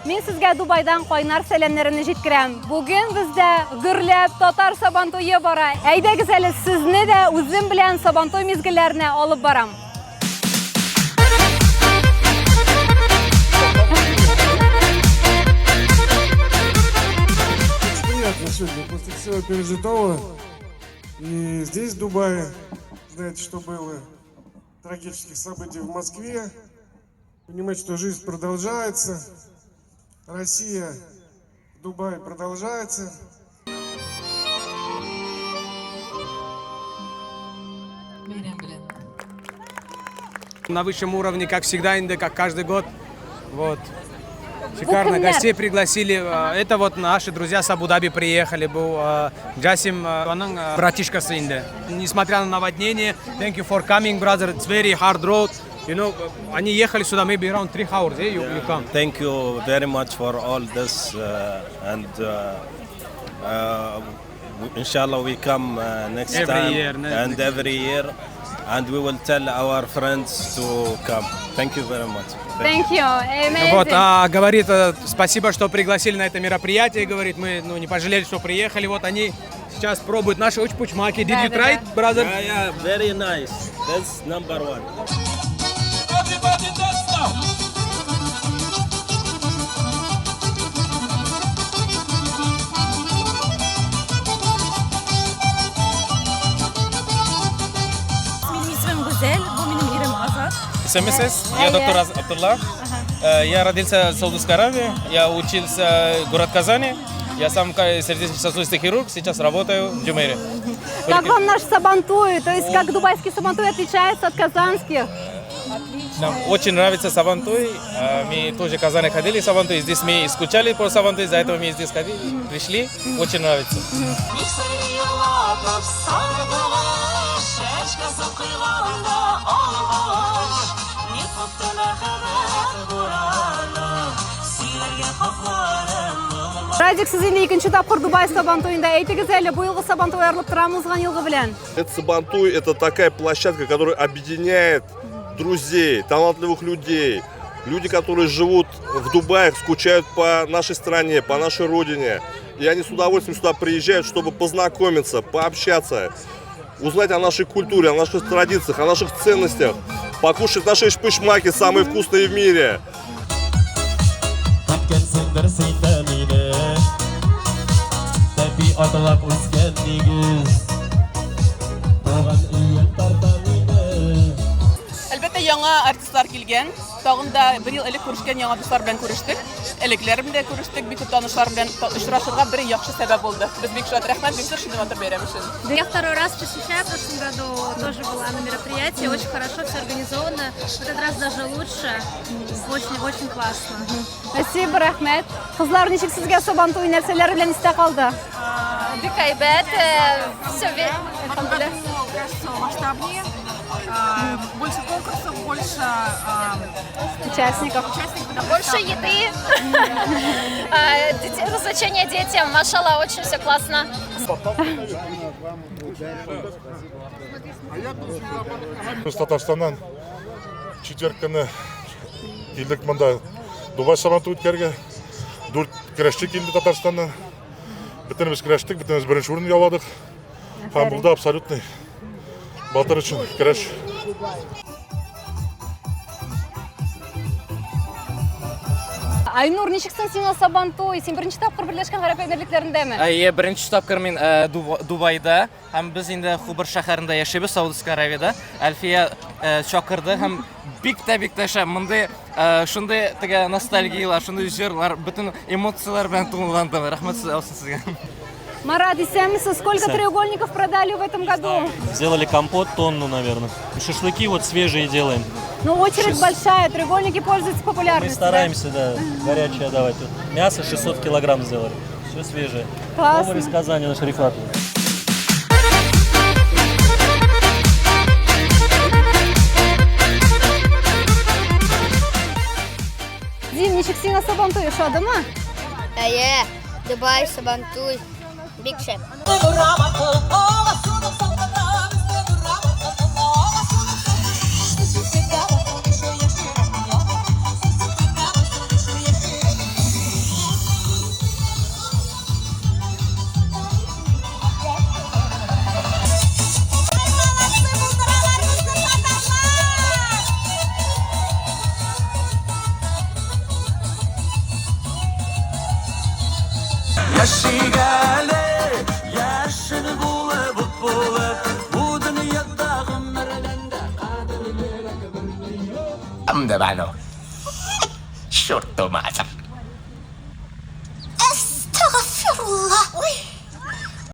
Мин сезгә Дубайдан кайнар сәламнәремне җиткерәм. Бүген бездә гөрләп татар Сабантуе бара. Әйдәгез әле сезне дә үзем белән Сабантуй мизгелләренә алып барам. Приятно сегодня после всего пережитого. И здесь, в Дубае, знаете, что было трагических событий в Москве. Понимать, что жизнь продолжается. Россия, Дубай продолжается. Бәйрәм белән. На высшем уровне, как всегда, инде, как каждый год. Вот. Шикарно. Бу кемнәр? Гостей пригласили. Это вот наши друзья с Абу-Даби приехали. Был Джасим, аның братишкасы инде. Несмотря на наводнение, thank you for coming, brother. It's very hard road. Они ехали сюда maybe around 3 hours, yeah? You come. Thank you very much for all this, and inshallah we come next Every time year, and next every year, and we will tell our friends to come. Thank you very much. Thank you. Amazing. Вот, говорит, спасибо, что пригласили на это мероприятие, говорит, мы, ну, не пожалели, что приехали. Вот они сейчас пробуют наши өчпочмаки. Did you Да, да, try it, brother? Yeah, yeah, very nice. That's number one. Everybody dance now. Минем исемем Гүзәл, бу минем ирем Азат. СМС, я доктор Абдулла. Я родился в Саудовской Аравии, я учился в город Казани. Я сам сердечно-сосудистый хирург, сейчас работаю в Джумейре. Как вам наш Сабантуй? То есть как дубайский Сабантуй отличается от казанских? Нам очень нравится Сабантуй. Мы тоже в Казани ходили в Сабантуй. Здесь мы скучали по Сабантуй, из-за этого мы здесь ходили, пришли. Очень нравится. Елатып сандугач, чәчкәсе койганда алмагач, ни купты мәхәббәт бураны, сөйләргә хакларым булмас. Радик, сез инде икенче тапкыр Дубай Сабантуенда. Әйтегез әле, бу елгы Сабантуй аерылып торамы узган елгы белән? Это Сабантуй, это такая площадка, которая объединяет друзей, талантливых людей, люди, которые живут в Дубае, скучают по нашей стране, по нашей родине. И они с удовольствием сюда приезжают, чтобы познакомиться, пообщаться, узнать о нашей культуре, о наших традициях, о наших ценностях, покушать наши эчпочмаки, самые вкусные в мире. Көткәнсеңдер син дә мине, Тәпи атлап үскән нигез, Туган өем тарта мине. Әлбәттә, яңа артистлар килгән. Тагын да бер ел элек күрешкән яңа дуслар белән күрештек. Элекләр белән дә күрештек, бик күп танышлар белән очрашырга бер яхшы сәбәп булды. Без бик шат, рәхмәт бик зур шундый матур бәйрәм өчен. Я второй раз посещаю, в прошлом году тоже была на мероприятии, очень хорошо все организовано, в этот раз даже лучше, очень-очень классно. Спасибо, рәхмәт. Кызлар, ничек сезгә Сабантуй нәрсәләр белән истә калды? Бик әйбәт, все. Кажется, масштабнее, больше конкурсов, больше Участников. Участников. Больше еды, развлечения детям, машалла, очень все классно. Без Татарстаннан четверг көнне килдек монда Дубай Сабантуй үткәрергә. Дүрт көрәшче килде Татарстаннан. Бөтенебез көрәштек, бөтенебез беренче урын яуладык. Һәм булды абсолютный батыр өчен көрәш. Айнур, ничек соң сиңа Сабантуй? Син беренче тапкыр Берләшкән Гарәп Әмирлекләрендәме? Әйе, беренче тапкыр мин Дубайда һәм без инде Хубр шәһәрендә яшибез, Саудовская Аравиядә. Әлфия чакырды һәм бик тә бик тә шәп. Мондый шундый теге ностальгияләр, шундый җырлар, бөтен эмоцияләр белән тулыландым. Рәхмәт булсын сезгә. Марат, исәнмесез, сколько Исән. Треугольников продали в этом году? Сделали компот тонну, наверное. И шашлыки вот свежие делаем. Ну, очередь большая, треугольники пользуются Мы популярностью. Да? стараемся, да, горячее давать. Вот мясо 600 килограмм сделали. Все свежее. Классно. Повар из Казани наш Рифат. Дим, ничек сиңа Сабантуй, ошадымы? Әйе, Дубай Сабантуй бик шәп. Яшик әле, яшен булып, ут булып, бу дөньяда гомердән дә кадерлерәк берни юк. Амдабано. Чёрт мать.